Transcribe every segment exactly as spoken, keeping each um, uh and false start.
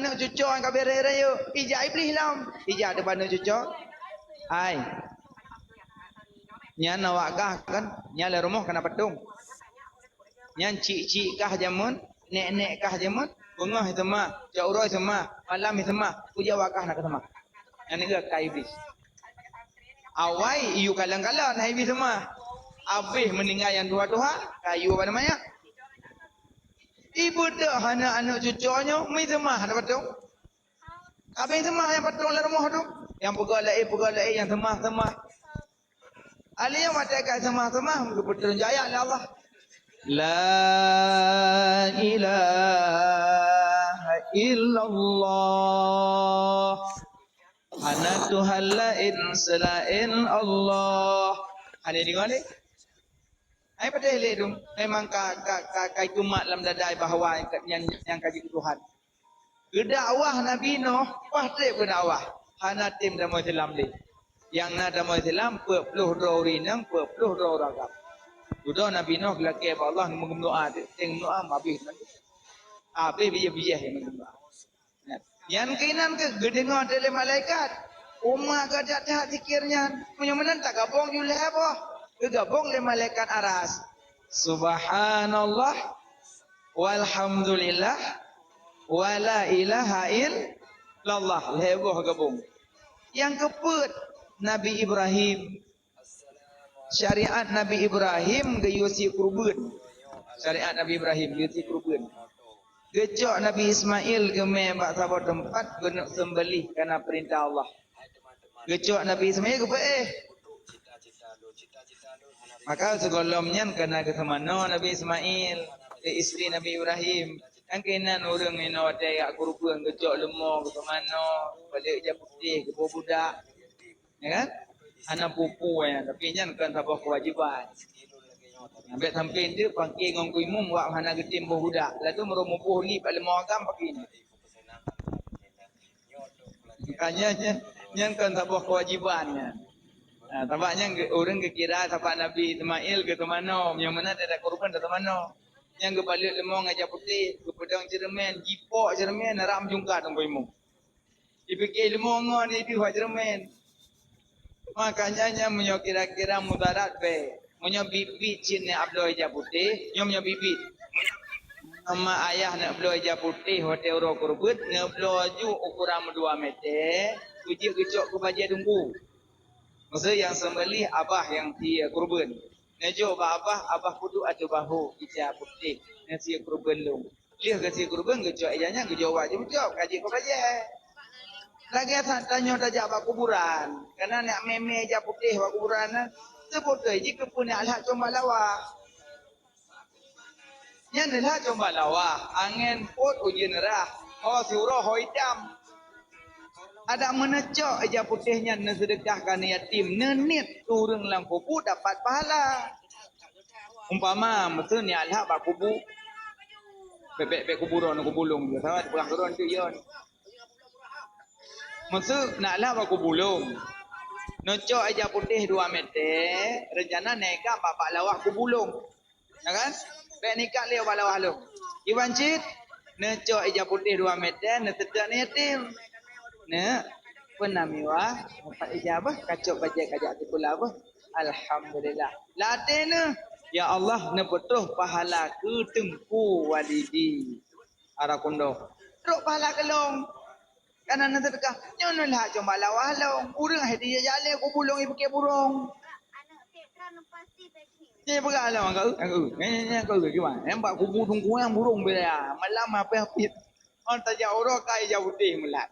aneuk cucoe nyang ka beu raya-raya, ijak Iblih lom. Ijak teuh bak aneuk cucoe. Hai. Nyan awak kah kan, nyan lé rumoh kana patong. Nyan cik-cik kah jameun, nek-nek kah jameun, beungoh seumah, cot uroe seumah, malam seumah, ujoe awak kah na keuseumah. Nyan nigeu ka Iblih. Awai, iyue kalon-kalon hai Iblih seumah. Abéh meuninggai nyang tuha-tuha, kayue bak manyak. Ibeudôh hana aneuk cucoe nyoe, mi seumah hana patong. Abéh seumah nyang patong lam rumoh tu. Nyang peugah laén, peugah laén, nyang seumah, seumah. Alèh nyan watèe ka seumah-seumah, geupeutrön jaya lé Allah. La ilaha illallah. Hana Tuhan laén seulaén Allah. Hana deungoe lé? Hai padahai lé tu. Memang ka, ka, ka, ka itumat lam dada bahwa nyang, nyang ka jeuet Tuhan. Geudakwah Nabi Nuh, paih trép geudakwah. Hana tem tamong Islam lé. Nyang na tamong Islam, peuet ploh droe ureueng inong, peuet ploh droe ureueng agam. Dudoe Nabi Nuh geulakèe bak Allah, geumeudoa, teuntèe meudoa, habéh. Habéh bijéh-bijéh nyang meudoa. Nyan keunan keuh geudeungoe lé malaikat. Umat gata that zikir nyan. Meunyoe meunan tagabong ju lhèe boh. Geugabong lé malaikat aras. Subhanallah. Walhamdulillah. Wala ilaha illallah. Lhèe boh gabong. Nyang keupeuet, Nabi Ibrahim. Syariat Nabi Ibrahim geuyue sie keureubeuen. Syariat Nabi Ibrahim geuyue sie keureubeuen. Geucok Nabi Ismail geumè bak saboh teumpat keuneuk seumbeulih kareuna peurintah Allah. Geucok Nabi Ismail geupeuéh. Maka sigohlom nyan ka na geuseumanoe Nabi Ismail keu istri Nabi Ibrahim. Nyang keunan ureueng inoe watèe jak keureubeuen geucok leumo geuseumanoe, balek ija putéh geuboh budak. Ya kan? Hana peue-peue nyan, tapi nyan kon saboh keuwajiban. Bèk sampoe teuk pangké ngon keu imum wak hana geutem boh budak. Laju meureumoh boh li bak leumo agam pagi nyan. Makanya nyan, nyan kon saboh keuwajiban nyan. Ha, sabab nyan geu-, ureueng geukira sabab Nabi Ismail geuseumanoe, nyang meunan teuka keureubeuen teuseumanoe. Nyan geubalek leumo ngon ija putéh, geupeudong ceureumen, jipok ceureumen, rhah meujungkat ngon keu imum. Jipike leumo ngon idéh bak ceureumen. Makanya nyan meunyoe kira-kira mudarat bèk. Meunyoe biet-biet cit nyak bloe ija putéh, nyoe meunyoe biet-biet. Meunyoe ma ayah nyak bloe ija putéh watèe uroe keureubeuen, nyak bloe ju ukuran meudua mètè, beujeuet geucok keu bajèe teungku. Maksud nyang seumbeulih abah nyang sie keureubeuen. Neujok bak abah, abah peuduek ateueh bahô ija putéh nyang sie keureubeuen lôn. Lheueh geusie keureubeuen geucok ija nyan geujok bak jeuem-jeuem ka jeuet keu bajèe. Lagèe that tanyoe tajak bak kuburan, kareuna nyak mè-mè ija putéh bak kuburan nyan, teupeue jih keupeue nyak lhak com bak lawah. Nyan lhak com bak lawah, angèn pôt ujeuen rhah, ho siuroe ho itam. Adak meuneucok ija putéh nyan neuseudeukah keu yatim, neuniet keu ureueng lam kubu dapat pahala. Umpama, meuseu nyak lhak bak kubu, bèk, bèk, bèk kubu droeneuh, kubu lôn, salah peugah droeneuh teuh yon. Meuseu nyak lhak bak kubu lôn, neucok ija putéh dua mètè, reuncana nyak ikat bak, bak lawah kubu lôn. Ya kan? Bèk nyak ikat lé bak lawah lôn. Iban cit, neucok ija putéh dua mètè, neuseutôt nyak yatim. Neuk, peue na meuwah, dapat ija beuh, kacok bajèe kajak sikula beuh. Alhamdulillah. Lam até neuh, ya Allah, neupeutroh pahala keu Teungku Walidi. Ara kundong. Trok pahala keu lôn. Kareuna neuseudeukah, nyoe neulhak com bak lawah lôn. Ureueng hai dijak lé kubu lôn ipike burông. Nyan peugah lom, "Angkat eu, angkat eu. Nyan, nyan, nyan, angkat eu, kiban. Nyan bak kubu teungku nyan burông beda. Malam hapit-hapit. Oh, tajak uroe ka ija putéh meulat."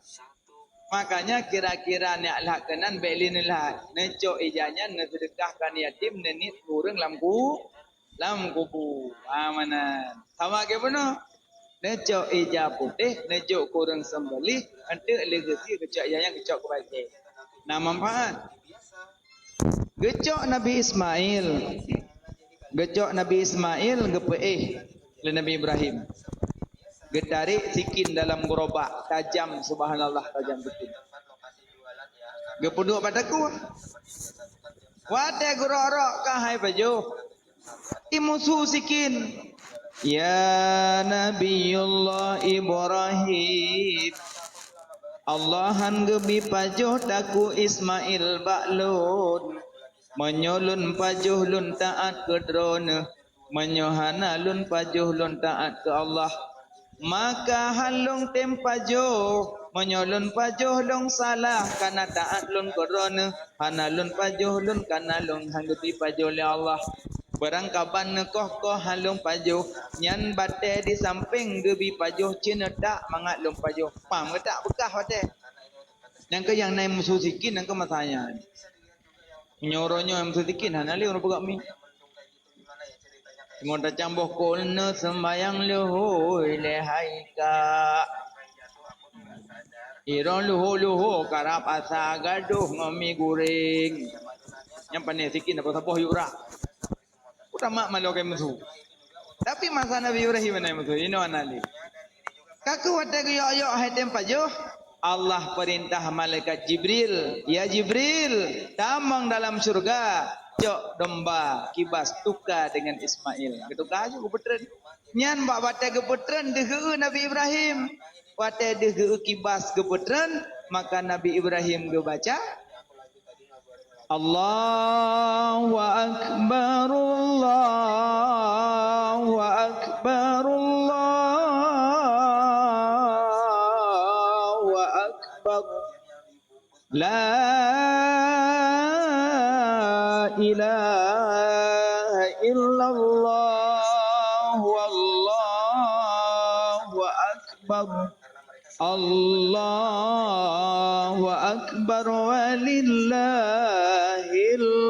Makanya kira-kira nyak lhak keunan bèk lé neulhak. Neucok ija nyan neuseudeukah keu yatim, neuniet keu ureueng lam ku-, lam kubu. Ha, meunan. Sama lagèe bunoe. Neucok ija putéh, neujok keu ureueng seumbeulih, eunteuk lé geusie geucok ija nyan geucok keu bajèe. Na manfaat. Geucok Nabi Ismail. Geucok Nabi Ismail geupeuéh lé Nabi Ibrahim. Geutarek sikin dalam geurobak, tajam, subhanallah, tajam beutôi. Geupeuduek bak takue. Watèe geurok-rok ka hai pajoh. Imusu sikin. Ya Nabiullah Ibrahim, Allah han geubi pajoh takue Ismail bak lôn. Meunyoe lôn pajoh lôn taát keu droeneuh, meunyoe hana lôn pajoh lôn taát keu Allah, maka han lôn tem pajoh. Meunyoe lôn pajoh lôn salah, kana taát lôn keu droeneuh, hana lôn pajoh lôn kana lôn han geubi pajoh lé Allah. Beurangkaban neukoh-koh han lôn pajoh, nyan batée di sampéng geubi pajoh cit neutak mangat lôn pajoh. Pam geutak beukah watée. Nyang keu nyang na musoh sikit nyang keu masa nyan. Meunyoe uroe nyoe musoh sikit hana lé ureuëng peugah mi. Teungoh tacamboh kon neuseumbayang leuhôi lé hai kak. Irong luho-luho karab asa gadoh ngon mi guréng. Nyang pané sikit saboh-saboh yue rak. Utamak maloe keu musoh. Tapi masa Nabi Ibrahim hana musoh, inoe hana lé. Ka kheueh watée geuyok-yok hai tem pajoh, Allah peurintah malaikat Jibril, "Ya Jibril, tamong dalam syeuruga, cok domba kibas tuka deungon Ismail." Geutuka ju geupeutreun. Nyan bak watée geupeutreun deuh geu Nabi Ibrahim. Watée deuh geu kibas geupeutreun, maka Nabi Ibrahim geubaca, Allahu Akbar, Allahu Akbar, Allahu Akbar. La ilaha illallah, wallahu akbar. Allahu akbar walillahil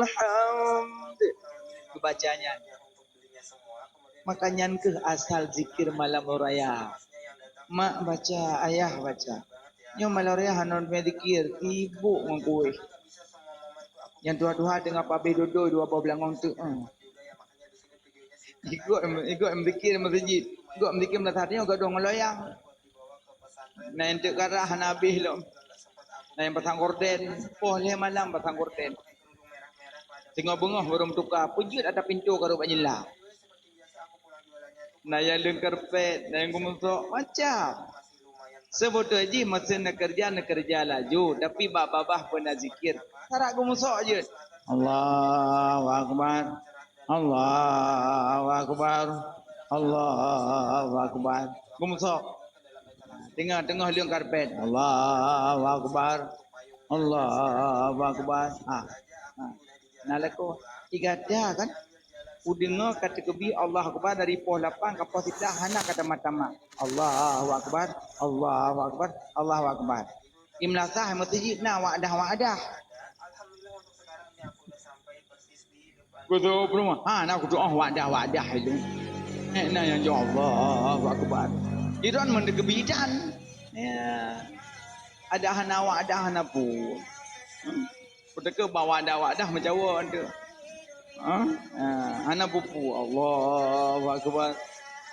hamd. Bacanya. Maka nyan kheueh asal zikir malam raya. Mak baca, ayah baca. Nyoe malam raya hana meuteumé zikir, sibuk ngon kueh. Nyang tuha-tuha teungoh pabéh dodoi dua boh beulangong teuk, eh. Ikot, ikot meuteumé zikir meuseujid. Ikot meuteumé zikir meulasah nyoe gadôh ngon loyang. Na nyang teuk karah hana habéh lom. Na nyang pasang gorden, poh lhée malam pasang gorden. Singoh beungoh baru meutuka, peujeuet ata pintoe ka rôh bak jendela. Na nyang leuen karpet, na nyang geumusok, macam. Seubeutôi jih meusén neukeureuja, neukeureuja laju, tapi bak babah peue na zikir, tarak geumusok jeuet. Allahu Akbar. Allahu Akbar. Allahu Akbar. Geumusok. Teungoh-teungoh leuen karpet. Allahu Akbar. Allahu Akbar. Ha. Ha. Nah, lakoe. Tiga dah kan? Kudeungoe ka teukeubit Allahu Akbar dari poh lapan ka poh siblaih hana ka tamat-tamat. Allahu Akbar. Allahu Akbar. Allahu Akbar. Di meulasah meuseujid na wa'dah-wa'dah. Kutu peurumoh, ha, na kutu oh wadah-wadah itu. Eh, na nyang jaweueb Allahu Akbar. Idon meundeuk keubidan. Ya. Ada hana wadah hana pu. Hmm. Kutu ke ba wadah-wadah meujawa tu. Ha? Ha, hana pupu. Allahu Akbar.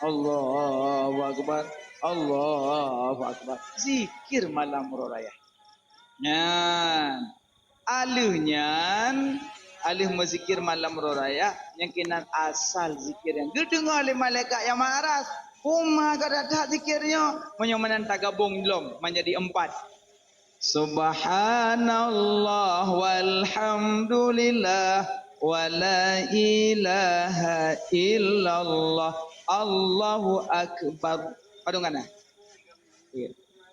Allahu Akbar. Allahu Akbar. Zikir malam uroe raya. Nyan. Aleuh nyan, aleuh meuzikir malam uroe raya, nyang keunan asal zikir nyan geudeungoe lé malaikat nyang meuaras. Peue ka that-that zikir nyoe, meunyoe meunan tagabong lom manjadi empat. Subhanallah walhamdulillah wala ilaha illallah, Allahu akbar. Padum kana?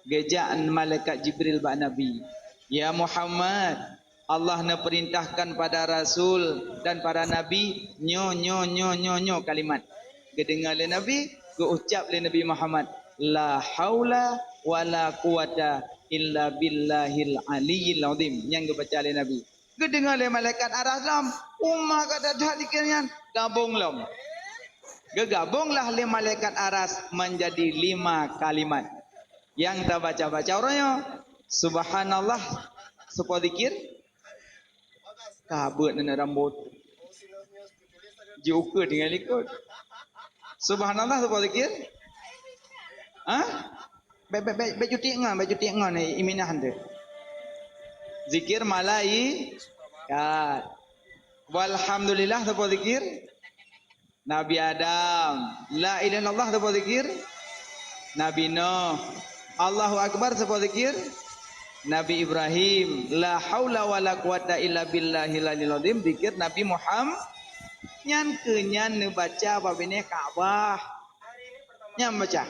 Geujak malaikat Jibril bak Nabi, "Ya Muhammad, Allah neupeurintahkan pada rasul dan para nabi nyoe, nyoe, nyoe, nyoe, nyoe kalimat." Geudeungoe lé Nabi, geuucap lé Nabi Muhammad, "La haula wala quwwata illa billahil aliyyil azim." Nyang geubaca lé Nabi. Geudeungoe lé malaikat aras lom, "Peue ka that-that zikir nyan?" Gabong lom. Geugabonglah lé malaikat aras manjadi lima kalimat. Nyang tabaca-baca uroe nyoe, subhanallah, soe po zikir? Kabeuet nenek rambot. Jiukeue tinggai likot. Subhanallah, soe po zikir? Hah? Bèk, bèk, bèk, bèk cuti ngon, bèk cuti ngon, eh, iminah tu. Zikir malaikat. Walhamdulillah, soe po zikir? Nabi Adam, la ilaha illallah saboh zikir. Nabi Nuh, Allahu Akbar saboh zikir. Nabi Ibrahim, la haula wala quwata illa billahil aliyil azim, zikir Nabi Muhammad. Nyan keuh nyan neubaca bak binéh Ka'bah. Nyan baca.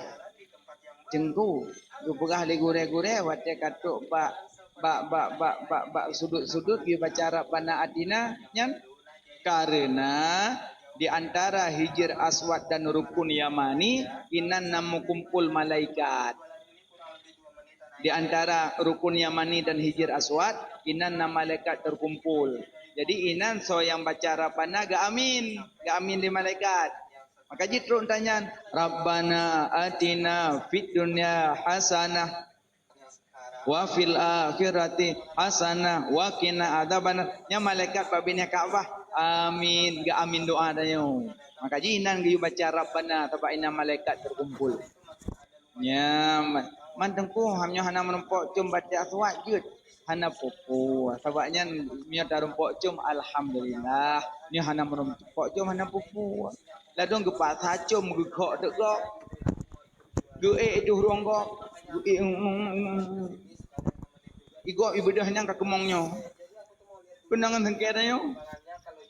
Teungku, geupeugah lé gurée-gurée watée ka trok bak, bak, bak, bak, bak, bak sudut-sudut geubaca Rabbana Atina nyan. Kareuna di antara Hijr Aswad dan Rukun Yamani, inan na meukumpul malaikat. Di antara Rukun Yamani dan Hijr Aswad, inan na malaikat teukumpul. Jadi inan soe nyang baca Rabbana geuamin, geuamin lé malaikat. Maka jih trok tanyan, "Rabbana atina fid dunya hasanah wa fil akhirati hasanah wa qina adzabannar." Nyan malaikat bak binéh Ka'bah, amin, geuamin doa tanyoe. Maka jih inan geuyue baca Rabbana, sabab inan malaikat teukumpul. Nyan, man teungku, nyoe hana meurumpok com baté aswad jeuet. Hana peue-peue. Sabab nyan, meunyoe tarumpok com, alhamdulillah. Nyoe hana meurumpok com, hana peue-peue. Ladôm geupaksa com geukhok teuk gob. Geuék i tuh rhueng gob. Geuék, i gob i beudôh nyan ka keumong nyoe. Peunangan sengketa nyoe.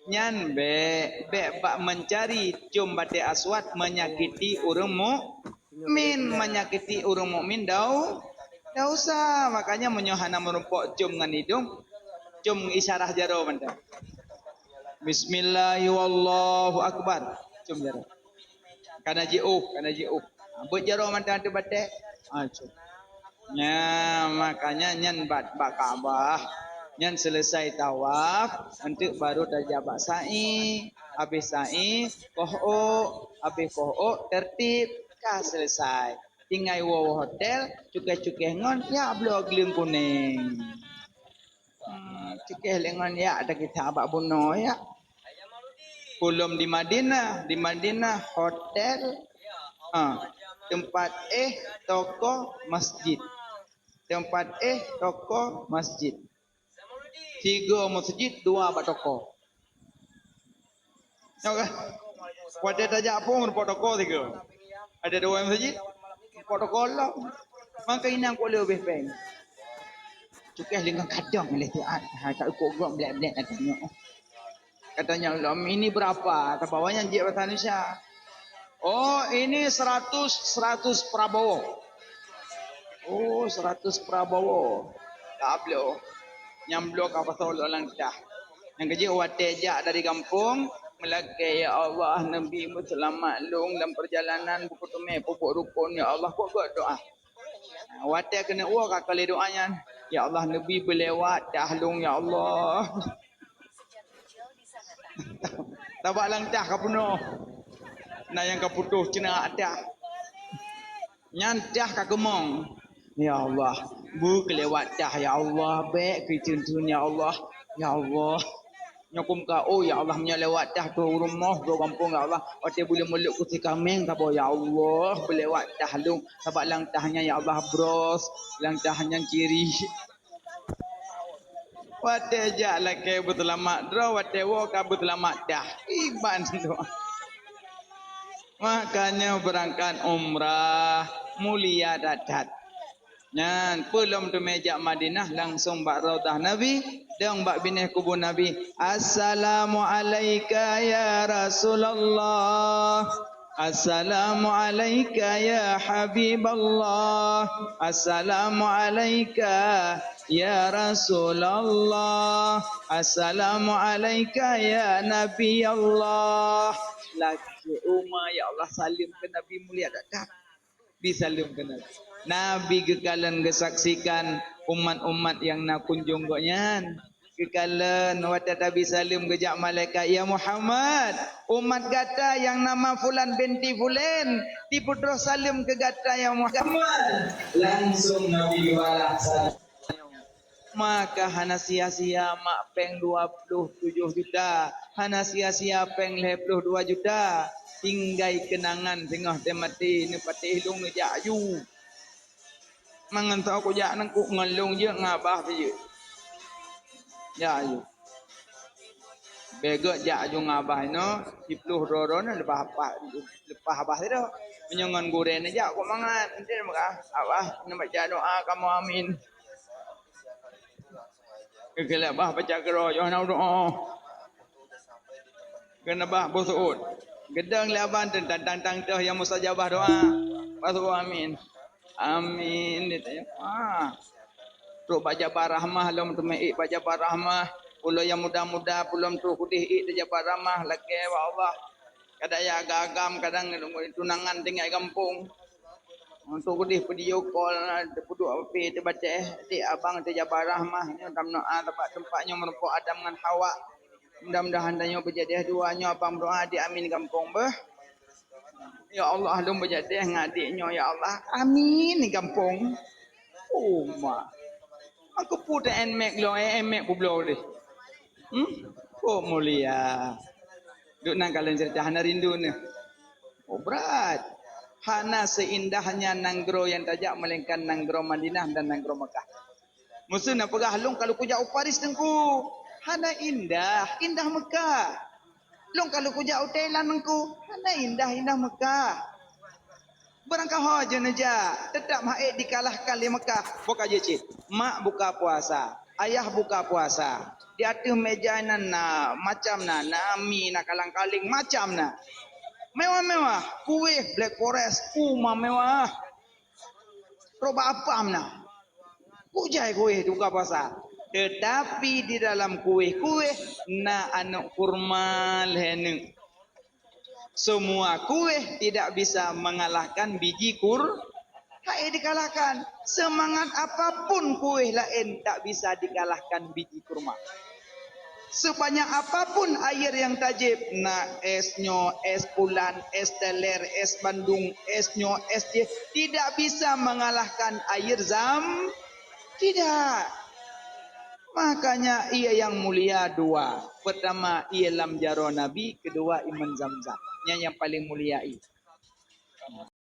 Nyan bék, bék bak meucari com baté aswad menyakiti ureuëng mukmin, menyakiti ureuëng mukmin dau-, dosa. Makanya meunyoe hana meurumpok com ngon idong, com isyarah jaroe mantong. Bismillahirrahmanirrahim. Wallahu akbar. Com jaroe. Kana jiôh, kana jiôh. Ha, beuet jaroe mantong ateueh batée. Ha, cok. Nyan, makanya nyan bak, bak Ka'bah. Nyan selesai tawaf, enteuk baru tajak bak sa'i. Habéh sa'i, koh ôk. Habéh koh ôk, tertib. Ka selesai. Tinggai woe hotel, cukéh-cukéh ngon, jak bloe gleueng kunéng. Hmm, cukéh lé ngon yak, dak kita bak bunoe yak. Peulom di Madinah, di Madinah hotel, ha, teumpat éh toko masjid. Teumpat éh toko masjid. Tiga masjid, dua bak toko. Nyoe kan? Watée tajak phon, rumpok toko sigoe. Ada dua masjid, rumpok toko lom. Maka inong kok leubeh péng. Cukéh lingon kadang lé siat. Ha, ka ukoe gok blek-blek katanya. Katanya lom, "Ini berapa?" Tabawa nyan jeuet bahasa Indonesia. "Oh, ini seratus, seratus Prabowo." Oh, seratus Prabowo. Ka bloe. Nyang bloe ka pasoe lôn lam tah. Nyang keujeuet watée jak dari gampông, meulakée, "Ya Allah, neubi meuseulamat lôn lam peurjalanan, bukeuteumé peubuet rukon, ya Allah," kok gét doá. Watée keuneuk woe ka kali doá nyan, "Ya Allah, neubi beulewat tah lôn, ya Allah." Tabak lam tah ka peunoh. Na nyang ka putôh ceunak tah. Nyan tah ka keumong. Ya Allah, beukeulewat tah, ya Allah, bék keuceunteun, ya Allah. Ya Allah. Nyoe kum ka, oh, ya Allah, meunyoe lewat tah tu rumoh, tu gampông, ya Allah. Watée buleuen mulok kusi kaméng ka boh, ya Allah, beulewat tah lôn. Sabab lam tah nyan, ya Allah, bros, lam tah nyan kiri. Watée jak lakée beuseulamat droe, watée woe ka beuseulamat tah. Iban doá. Makanya beurangkat umrah mulia that-that. Nyan, peulom teumé jak Madinah, langsong bak Raudhah Nabi, dong bak binéh kubu Nabi. "Assalamu alaika ya Rasulullah. Assalamu alaika ya Habiballah. Assalamu alaika ya Rasulullah. Assalamu alaika ya Nabi Allah." Lakée uma, ya Allah, saleuem keu Nabi mulia that-that. Bi saleuem keu Nabi. Nabi geukalon geusaksikan umat-umat nyang na kunjong gobnyan. Geukalon watée tabi saleuem geujak malaikat, "Ya Muhammad, umat gata nyang nama fulan binti fulan, tipeutroh saleuem keu gata, ya Muhammad." Langsong Nabi geubalah saleuem. Maka hana sia-sia mak péng dua ploh tujoh juta, hana sia-sia péng lhée ploh dua juta, tinggai keunangan singoh teumaté neupatéh lôn neujak aju. Mangat soe kujak nangkuk ngon lôn jeuet ngon babah jeuet. Jak aju. Beugöt jak aju ngon abah inoe, siploh droe-droe nyoe leupah, leupah abah sidroe. Meunyoe ngon gurèe neujak kok mangat, enten meuka, "Abah, neubaca doa kamoe amin." Keukeulak bah baca keudroe, yoh na doa. Keuneubah boh seuôt. Geudong lé abah teuntang-tang teuh nyang mustajabah doa. Bah seuôt amin. Amin, ditanya. Ah. Trok bak Jabal Rahmah, lom teumé ék bak Jabal Rahmah. Pulo nyang muda-muda, pulom trok keudeh ék di Jabal Rahmah, lakèe bak Allah. Kadang ya agam-agam, kadang tunangan tinggai gampông. Untuk keudeh video call, teupeuduek api teubatèe, adik abang teuh Jabal Rahmah, nyoe tam noa teumpat, teumpat nyoe meurumpok Adam ngon Hawa. Mudah-mudahan tanyoe beujadeh dua nyoe abang meudoa di amin gampông beuh. Ya Allah, lôn beujadeh ngon adik nyoe, ya Allah. Amin gampông. Oh, ma. Aku pun tak en mek long, en mek publoe deh. Hmm? Oh, mulia. Duk nan kalon cerita hana rindu ni. Oh, berat. Hana seindahnya nanggroe nyang tajak, melainkan nanggroe Madinah dan nanggroe Mekah. Meuseu na peugah, "Lôn ka lheueh kujak u Paris, Teungku, hana indah, indah Mekah. Lôn ka lheueh kujak u Thailand, Teungku, hana indah, indah Mekah." Beurangkaho jeuet neujak, teutap hana ék dikalahkan lé Mekah. Boh ka jeuet cit, mak buka puasa, ayah buka puasa. Di ateueh meja inan na macam na, na mi, na kalang-kaling, macam na. Mewah-mewah, kueh Black Forest, uma mewah. Roba apam na. Kujai kueh buka puasa. Tetapi di dalam kueh-kueh na aneuk kurma lhèe neuk. Semua kueh tidak bisa mengalahkan biji kur-, hana ék dikalahkan. Semangat apapun kueh laén tak bisa dikalahkan biji kurma. Sebanyak apapun air yang tajép, na es nyoe, es pulan, es teler, es bandung, es nyoe, es jéh, tidak bisa mengalahkan air zam-, tidak. Makanya ie nyang mulia dua. Pertama, ie lam jaroe Nabi, kedua, ie meunan Zamzam. Nyan nyang paling mulia ie.